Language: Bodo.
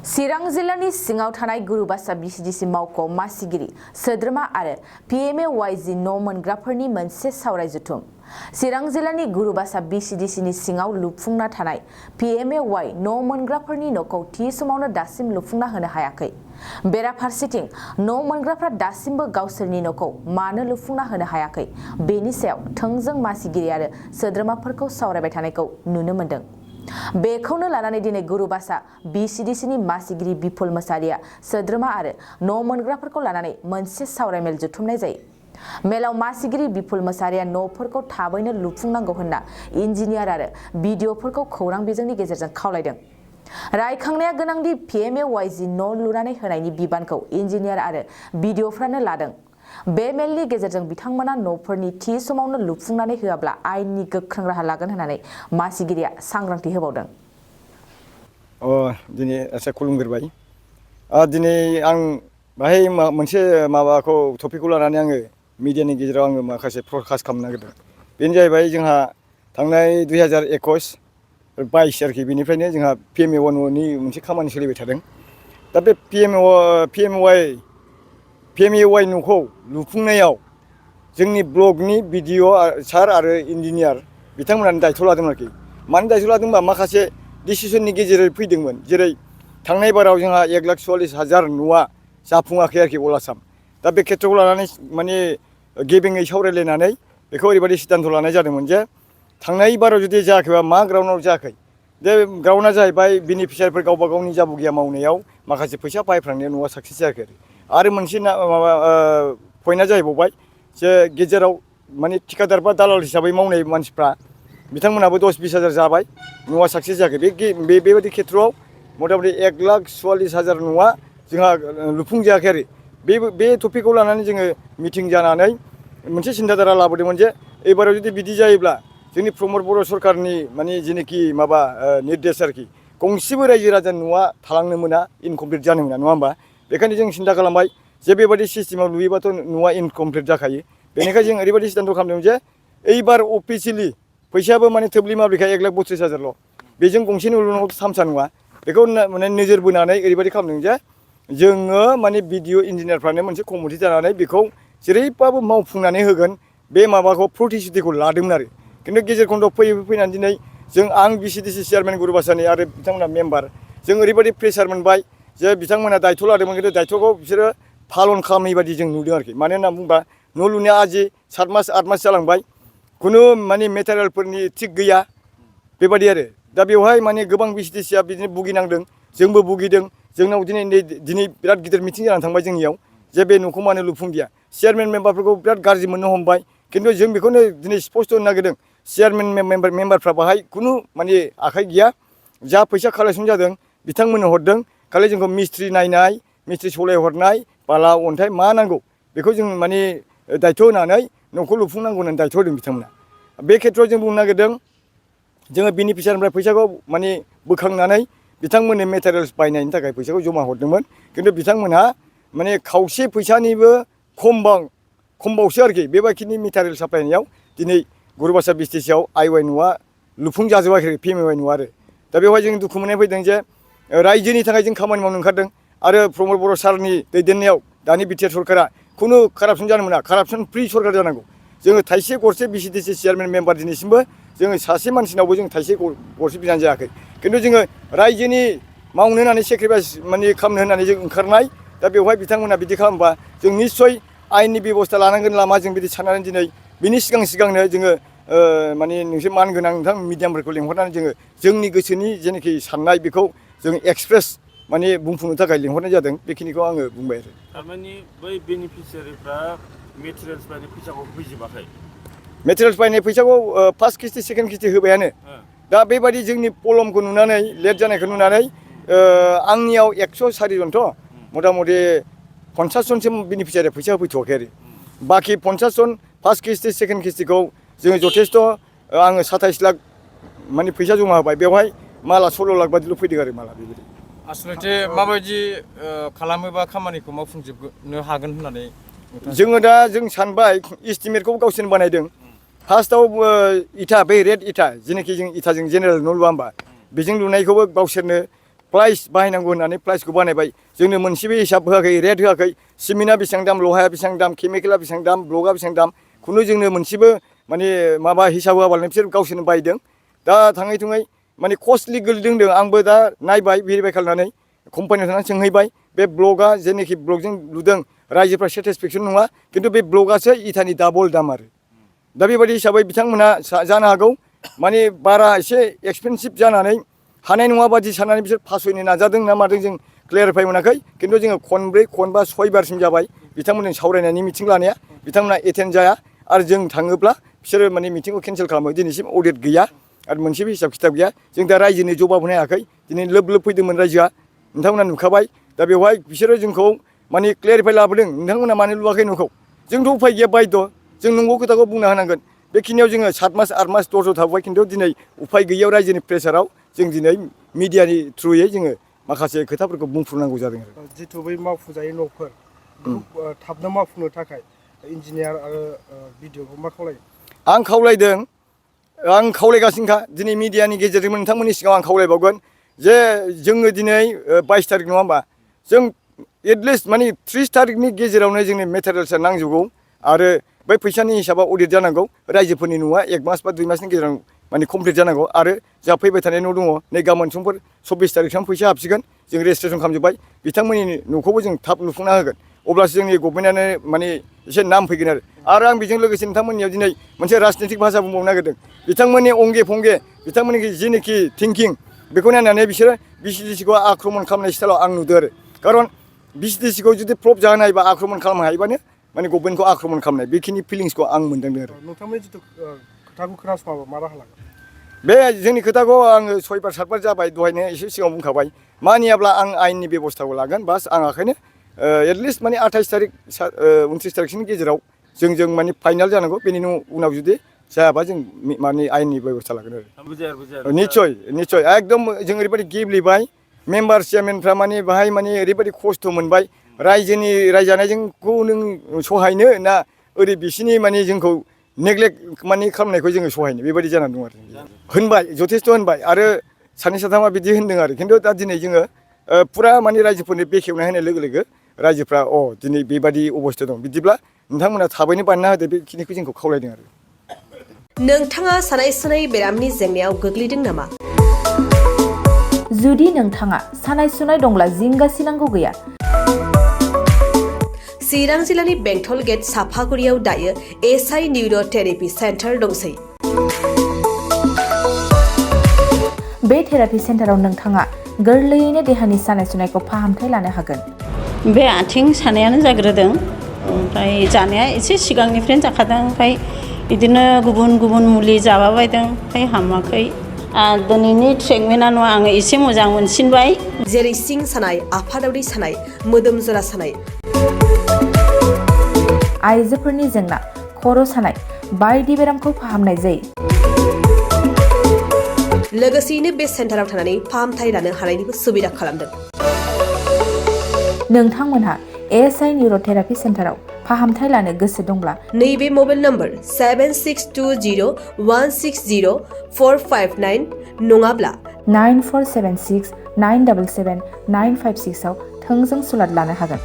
चिरां जिल्लानि सिङाव थानाय गुरुबासा Vcdc मावख'आव मासिगिरि सोद्रोमा आरो Pmayg न' मोनग्राफोरनि मोनसे सावराय जथुम। चिरां जिल्लानि गुरुबासा Vcdc नि सिङाव लुफुंना थानाय Pmayg न' मोनग्राफोरनि न'खौ थि समावनो दासिम लुफुंना होनो हायाखै। बेराफारसेथिं न' मोनग्राफ्रा दासिमबो गावसोरनि न'खौ मानो लुफुंना होनो हायाखै बेनि सायाव थोंजों मासिगिरि आरो सोद्रोमाफोरखौ सावरायबाय थानायखौ नुनो मोन्दों। बेखौनो लानानै दिनै गुरुबासा Vcdc नि मासिगिरि बिपुल मोसाहारिया सोद्रोमा आरो न' मोनग्राफोरखौ लानानै मोनसे सावरायमेल जुथुमनाय जायो। मेलाव मासिगिरि बिपुल मोसाहारिया न'फोरखौ थाबैनो लुफुंनांगौ होनना इन्जिनियार आरो बिडिअ'फोरखौ खौरां बिजोंनि गेजेरजों खावलायदों। रायखांनाया गोनांदि Pmayg न' लुनानै होनायनि बिबानखौ इन्जिनियार आरो बिडिअ'फ्रानो लादों। बे मेलनि गेजेरजों बिथांमोना न'फोरनि थि समावनो लुफुंनानै होआब्ला आयेननि गोख्रों राहा लागोन होननानै मासिगिरिया सांग्रांथि होबावदों। दिनै आसा खुलुमग्रोबाय। दिनै आं बाहाय मोनसे माबाखौ टपिकखौ लानानै आङो मिडियानि गेजेराव आङो माखासे प्रकास्ट खालामनो नागिरदों। बेनो जाहैबाय जोंहा थांनाय 2021-22 आरोखि बेनिफ्रायनो जोंहा Pmayg न'नि मोनसे खामानि सोलिबाय थादों। दा बे Pmayg न'खौ लुफुंनायाव जोंनि ब्लकनि बिडिअ सार आरो इन्जिनियार बिथांमोनानो दायथ' लादों आरोखि। मानो दायथ' लादों होनबा माखासे डिसिसननि गेजेरै फैदोंमोन। जेरै थांनाय बाराव जोंहा 1,44,000 न'आ जाफुङाखै आरोखि अल आसाम। दा बे खेथ्रखौ लानानै माने गेबेङै सावरायलायनानै बेखौ ओरैबायदि सिद्धान्त लानाय जादोंमोन जे थांनाय बाराव जुदि जायाखैबा मा ग्राउन्डआव जायाखै। बे ग्राउन्डआ जाहैबाय बेनिफिसियारिफोर गावबा गावनि जाबुगिया मावनायाव माखासे फैसा बाहायफ्रांनायाव न'आ साक्सेस जायाखै आरो मोनसे माबा पइन्टआ जाहैबावबाय जे गेजेराव माने थिकादार बा दालाल हिसाबै मावनाय मानसिफ्रा बिथांमोनाबो 10-20 हाजार जाबाय न'आ साक्सेस जायाखै। बेबायदि खेथ्रआव मथा मथि 1,44,000 न'आ जोंहा लुफुंजायाखै आरो। बे टपिकखौ लानानै जोङो मिटिं जानानै मोनसे सिन्थाधारा लाबोदोंमोन जे एबाराव जुदि बिदि जायोब्ला जोंनि प्रमद बर' सरकारनि माने जेनोखि माबा निर्देश आरोखि गंसेबो रायजो राजानि न'आ थालांनो मोना, इनकमप्लिट जानो मोना, नङा होमबा? बेखायनो जों सिन्था खालामबाय जे बेबायदि सिस्टेमाव लुयोबाथ' न'आ इनकमप्लिट जाखायो। बेनिखायनो जों ओरैबायदि सिद्धान्त खालामदों जे एइबार अफिसियेलि फैसायाबो माने थोब्लि माब्लिखाय 1,32,000ल'। बेजों गंसे न' लुनांगौथ' थामसा नङा। बेखौ माने नोजोर बोनानै ओरैबायदि खालामदों जे जोङो माने बिडिअ इन्जिनियारफ्रानो मोनसे कमिटि जानानै बेखौ जेरैबाबो मावफुंनानै होगोन बे माबाखौ प्रतिश्रुतिखौ लादोंमोन आरो। खिन्थु गेजेर खन्द'आव फैनानै दिनै आं Vcdc चेयारमेन गुरुबासानि आरो बिथांमोना मेम्बार जों ओरैबायदि प्रेसार मोनबाय जे बिथांमोना दायथ' लादोंमोन खिन्थु दायथ'खौ बिसोरो फालन खालामै बायदि जों नुदों आरोखि। मानो होनना बुंबा न' लुनाया आजि 7 मास 8 मास जालांबाय, खुनु माने मेटेरियेलफोरनि थिग गैया बेबायदि आरो। दा बेवहाय माने गोबां Vcdcआ बिदिनो भुगिनांदों, जोंबो भुगिदों। जोंनाव दिनै बिराद गिदिर मिटिं जानानै थांबाय जोंनियाव जे बे न'खौ मानो लुफुंदिया। चेयारमेन मेम्बारफोरखौ बिराद गाज्रि मोननो हमबाय। खिन्थु जों बेखौनो दिनै स्पष्ट होनो नागिरदों चेयारमेन मेम्बारफ्रा बाहाय खुनु माने आखाइ गैया। जा फैसा कालेक्सन जादों बिथांमोननो हरदों। खालि जोंखौ मिस्ट्रि नायनाय, मिस्ट्रि सलायहरनाय, बाला अन्थाइ मा नांगौ बेखौ जों माने दायथ' होनानै न'खौ लुफुंनांगौ होननानै दायथ' होदों बिथांमोना। बे खेथ्रआव जों बुंनो नागिरदों जोङो बेनिफिसियारिनिफ्राय फैसाखौ माने बोखांनानै बिथांमोननो मेटेरियेल्स बायनायनि थाखाय फैसाखौ जमा हरदोंमोन। खिन्थु बिथांमोनहा माने खावसे फैसानिबो खमबावसो आरोखि बेबायदिनि मेटेरियेल साप्लायनायाव दिनै गुरुबासा Vcdcआव आइवाइ न'आ लुफुंजाजोबाखै Pmayg न'आ आरो। दा बेवहाय जों दुखु मोननाय फैदों जे रायजोनि थाखाय जों खामानि मावनो ओंखारदों आरो प्रमद बर' सारनि दैदेननायाव दानि बिटिआर सरकारा खुनु कारापसन जानो मोना, कारापसन फ्रि सरकार जानांगौ। जोङो थाइसे गरसे Vcdc चेयारमेन मेम्बार दिनैसिमबो जोङो सासे मानसिनावबो जों थाइसे गरसे बिनानै जायाखै। खिन्थु जोङो रायजोनि मावनो होननानै सेक्रिफाइस माने खालामनो होननानै जों ओंखारनाय। दा बेवहाय बिथांमोना बिदि खालामबा जों निस्सय आयेननि बेब'स्था लानांगोन लामा जों बिदि साननानै दिनै बिनि सिगांनो जोङो माने नोंसोर मान गोनां नोंथां मिडियामफोरखौ लिंहरनानै जोङो जोंनि गोसोनि जेनाखि साननाय बेखौ जों एक्सप्रेस माने बुंफुंनो थाखाय लिंहरनाय जादों। बेखिनिखौ आङो बुंबाय आरो। थारमाने बै बेनिफिसियारिफ्रा मेटेरियेल्स बायनाय फैसाखौ होजोबाखै। मेटेरियेल्स बायनाय फैसाखौ फार्स्ट किस्ति सेकेन्ड किस्ति होबायानो। दा बेबायदि जोंनि प्रब्लेमखौ नुनानै लेट जानायखौ नुनानै आंनियाव 104 जनथ' मथा मथि 50 जनसिम बेनिफिसियारिया फैसा होफैथ'वाखै आरो। बाखि 50 जन फार्स्ट किस्ति सेकेन्ड किस्तिखौ जोङो जथेस्थ' आङो 27 लाख माने फैसा जमा होबाय। बेवहाय माला 16 लाख बादिल' फैदों आरो माला बेबायदि। आसलथे माबायदि खालामोबा खामानिखौ मावफुंजोबनो हागोन होननानै जोङो दा जों सानबाय इस्टिमेटखौ गावसोरनो बानायदों। फार्स्टआव इथा बे रेड इथा जेनाखि जों इथाजों जेनेरेल न' लुवा होमबा बेजों लुनायखौबो गावसोरनो प्राइस बाहायनांगौ होननानै प्राइसखौ बानायबाय जोंनो मोनसेबो हिसाब होआखै रेट होआखै सिमेन्टआ बेसेबां दाम लहाया बेसेबां दाम केमिकेला बेसेबां दाम ब्लकआ बेसेबां दाम खुनु जोंनो मोनसेबो माने माबा हिसाब होआबालानो बिसोर गावसोरनो बायदों दा थाङै थुङै माने कस्टलि गोलैदों आंबो दा नायबाय भेरिफाइ खालामनानै कम्पानियाव थांनानै सोंहैबाय बे ब्लकआ जेनाखि ब्लकजों लुदों रायजोफ्रा सेटिसफेक्सन नङा खिन्थु बे ब्लकआसो इटानि डाबल दाम आरो दा बेबायदि हिसाबै बिथांमोना जानो हागौ माने बारा एसे एक्सपेनसिभ जानानै हानाय नङा बादि साननानै बिसोर फासयनो नाजादों ना मादों जों क्लियारिफाइ मोनाखै खिन्थु जोङो खनब्रै खनबा सयबारसिम जाबाय बिथांमोनजों सावरायनायनि मिटिं लानाया बिथांमोना एटेन्ड जाया आरो जों थाङोब्ला बिसोरो माने मिटिंखौ केन्सेल खालामो दिनैसिम अडिट गैया आरो मोनसेबो हिसाब खिथाब गैया जों दा रायजोनो जबाब होनो हायाखै दिनै लोब लोब फैदोंमोन रायजोआ नोंथांमोना नुखाबाय दा बेवहाय बिसोरो जोंखौ माने क्लियारिफाइ लाबोदों नोंथांमोना मानो लुवाखै न'खौ जोंथ' उफाय गैया बायद' जों नंगौ खोथाखौ बुंना होनांगोन बेखिनियाव जोङो 7 मास 8 मास 10 थाबाय खिन्थु दिनै उफाय गैयियाव रायजोनि प्रेसाराव जों दिनै मिडियानि थ्रुयै जोङो माखासे खोथाफोरखौ बुंफ्रुनांगौ जादों आरो जिथु बै मावफुंजायै न'फोर थाबनो मावफुंनो थाखाय इन्जिनियार आरो बिडिअखौ मा खावलायो आं खावलायगासिनोखा दिनै मिडियानि गेजेरजों नोंथांमोननि सिगाङाव आं खावलायबावगोन जे जोङो दिनै 22 तारिख नङा होमबा जों एटलिस्ट माने 30 तारिखनि गेजेरावनो जोंनि मेटेरियेल्सआ नांजोबगौ आरो बै फैसानि हिसाबा अडिट जानांगौ रायजोफोरनि न'आ 1 मास बा 2 मासनि गेजेराव माने कमप्लिट जानांगौ आरो जोंहा फैबाय थानाय न' दङ नै गाबोन समफोर 24 तारिखसिम फैसा हाबसिगोन जों रेजिस्ट्रेसन खालामजोब्बाय बिथांमोननि न'खौबो जों थाब लुफुंना होगोन अब्लासो जोंनि गभर्नमेन्टआनो माने एसे नाम फैगोन आरो आं बेजों लोगोसे नोंथांमोननियाव दिनै मोनसे राजनितिक भाषा बुंबावनो नागिरदों बिथांमोननि अंगे फंगे बिथांमोननि जेनोखि थिंकिं बेखौ नायनानै बिसोरो VCDCखौ आक्रमन खालामनाय स्टाइलाव आं नुदों आरो खारन VCDCखौ जुदि प्रफ जाहोनो हायोबा आक्रमन खालामनो हायोबानो माने गभर्नमेन्टखौ आक्रमन खालामनाय बेखिनि फिलिंसखौ आं मोनदांदों आरो नोंथांमोननि जिथु खोथाखौ खोनासङाबा मा राहा लागोन बे जोंनि खोथाखौ आङो 6 बार 7 बार जाबाय दहायनो एसे सिगाङाव बुंखाबाय मानियाब्ला आं आयेननि बेब'स्थाखौ लागोन बास आं आखायनो एटलिस्ट माने 28 तारिख 29 तारिखसोनि गेजेराव जों माने फाइनाल जानांगौ बेनि उनाव जुदि जायाबा जों माने आयेननि बेब'स्था लागोन आरो निस्सय एकदम जों ओरैबायदि गेब्लेबाय मेम्बार चेयारमेनफ्रा माने बाहाय माने ओरैबायदि खस्थ' मोनबाय रायजोनि रायजानायजोंखौ नों सहायनो ना ओरै बिसिनि माने जोंखौ नेग्लेक्ट माने खालामनायखौ जोङो सहायनो बेबायदि जानानै दं आरो होनबाय जथेस्थ' होनबाय आरो सानै साथामा बिदि होनदों आरो खिन्थु दा दिनै जोङो फुरा माने रायजोफोरनो बेखेवना होनाय लोगो लोगो रायजोफ्रा दिनै बेबायदि अबस्था दं बिदिब्ला नोंथांमोना थाबैनो बानायना होदो बेखिनिखौ जोंखौ खावलायदों आरो नोंथाङा सानाय सुनाय बेरामनि जेंनायाव गोग्लैदों नामा जुदि नोंथाङा सानाय सुनाय दंब्ला जिंगासिनांगौ गैया चिरां जिल्लानि बेंटल गेट साफागुरियाव दायो SI निउर'थेरापि सेन्टार दंसै बे थेरापि सेन्टाराव नोंथाङा गोरलैयैनो देहानि सानाय सुनायखौ फाहामथाय लानो हागोन बे आथिं सानायानो जाग्रोदों ओमफ्राय जानाया एसे सिगांनिफ्रायनो जाखादों ओमफ्राय बिदिनो गुबुन मुलि जाबाबायदों ओमफ्राय हामाखै दिनैनि ट्रिटमेन्टआ नङा आङो एसे मोजां मोनसिनबाय जेरै सिं सानाय आफादावरि सानाय मोदोम जरा सानाय आइजोफोरनि जेंना खर' सानाय बायदि बेरामखौ फाहामनाय जायो लोगोसेयैनो बे सेन्टाराव थानानै फाहामथाय लानो हानायनिबो सुबिदा खालामदों नोंथांमोनहा SI निउर'थेरापि सेन्टाराव फाहामथाय लानो गोसो दंब्ला नैबे मबाइल नम्बर 7620160459 नङाब्ला 9476977956 आव थोंजों सुलाद लानो हागोन